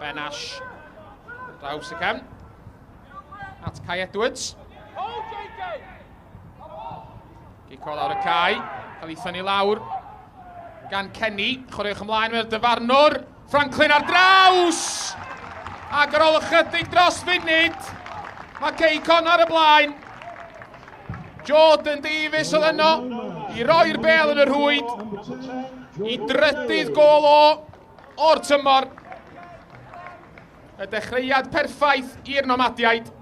Ben Ash. Draws y cefn. At Kai Edwards. Gico lawr y cae. Cael ei thynnu lawr gan Kenny. Chwaraewch ymlaen mae'r dyfarnwr. Franklin ar draws! Ac ar ôl ychydig dros funud, mae Cei Connah ar y blaen. Jordan Davies oedd yno i roi'r bel yn y rhwyd i drydydd gol o o'r tymor. Y dechreuad perffaith i'r Nomadiaid.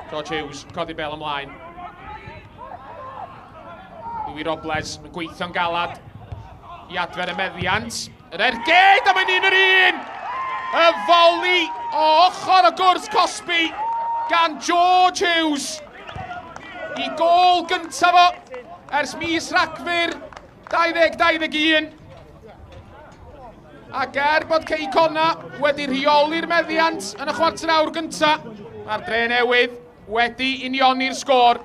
George Hughes, codi bel ymlaen. Louis Robles yn gweithio'n galad i adfer y meddiant. Yr ergyd, a mae'n un yr un! Y foli o ochr y gwrs cosbi gan George Hughes. I gol gyntaf o ers mis Rhagfyr 2021. Ac er bod Cei Connah wedi rheoli'r meddiant yn y chwarter awr gyntaf, mae'r dre newydd wedi unioni'r sgôr.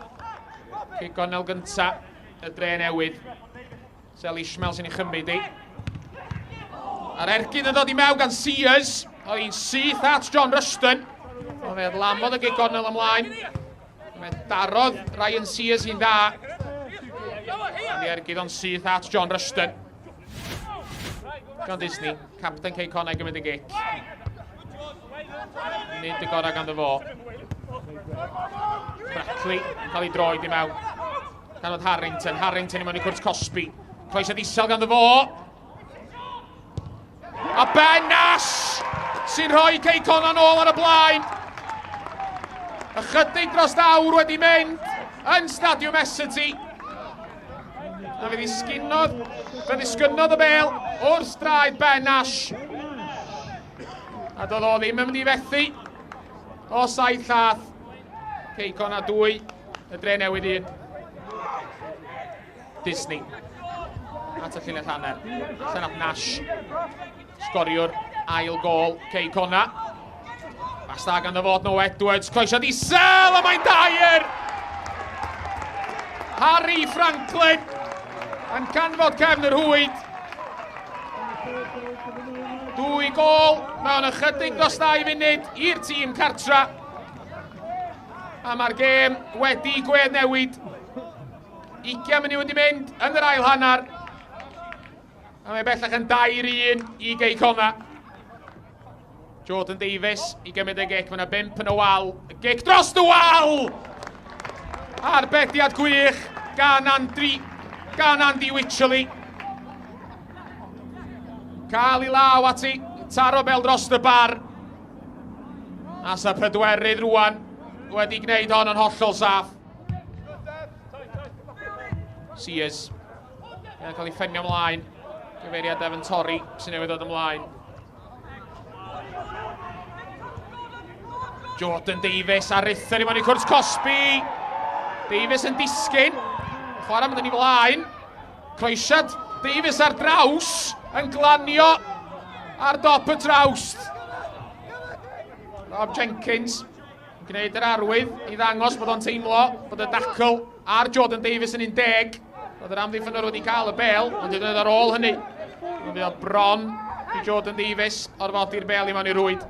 Cei Connah gyntaf, y dre newydd. Sel Ishmael sy'n ei chymryd i. A'r ergyd yn dod i mewn gan Sears. Oedd hi'n syth at John Rushton. Ond fe lamodd y gig gornel ymlaen. Fe darodd Ryan Sears hi'n dda. Ond i ergyd o'n syth at John Rushton. John Disney, capten Cei Connah gymryd y gic. Nid y gorau ganddo fo. Brackley yn cael ei droed i mewn. Gan oedd Harrington. Harrington i mewn i cwrt Cosby. Croesiad isel ganddo fo. A Ben Nash sy'n rhoi Cei Connah nôl ar y blaen. Ychydig dros awr wedi mynd yn Stadiwm Essity. A fe ddisgynnodd, fe ddisgynnodd y bel wrth draed Ben Nash. A doedd o ddim yn mynd i fethu o saith llath. Cei Connah 2, y dre newydd 1. Disney. At y llinell hanner. Allan at Nash. Sgoriwr ail gol Cei Connah. Basta gan fod no Edwards. Croesiad isel a mae'n dair! Harry Franklin yn canfod cefn yr hwyd. Dwy gol mewn ychydig dros ddau funud i'r tîm cartra. A mae'r gêm wedi gwedd newid. 20 munud wedi mynd yn yr ail hanner. A mae bellach yn 2-1 i Gei Connah. Jordan Davies i gymryd y gic. Mae yna bimp yn y wal. Y gic dros y wal! Arbediad gwych gan Andri, gan Andy Wycherley. Cael ei law ati, taro bel dros y bar. A sa pedwerydd rwan wedi gwneud hon yn hollol saff. Sears. Mae'n cael ei ffenio ymlaen. Gyfeiriad Evan Torri sy'n newydd ddod ymlaen. Jordan Davies ar ruthr i mewn i cwrs Cosby. Davies yn disgyn. Chwarae mynd yn ei flaen. Croesiad Davies ar draws yn glanio ar dop y trawst. Rob Jenkins yn gwneud yr arwydd i ddangos bod o'n teimlo bod y dacl ar Jordan Davies yn 10. Roedd yr amddiffynwr wedi cael y bel, ond hyd yn oed ar ôl hynny, ond oedd bron i Jordan Davies orfodi'r bel i mewn i rwyd.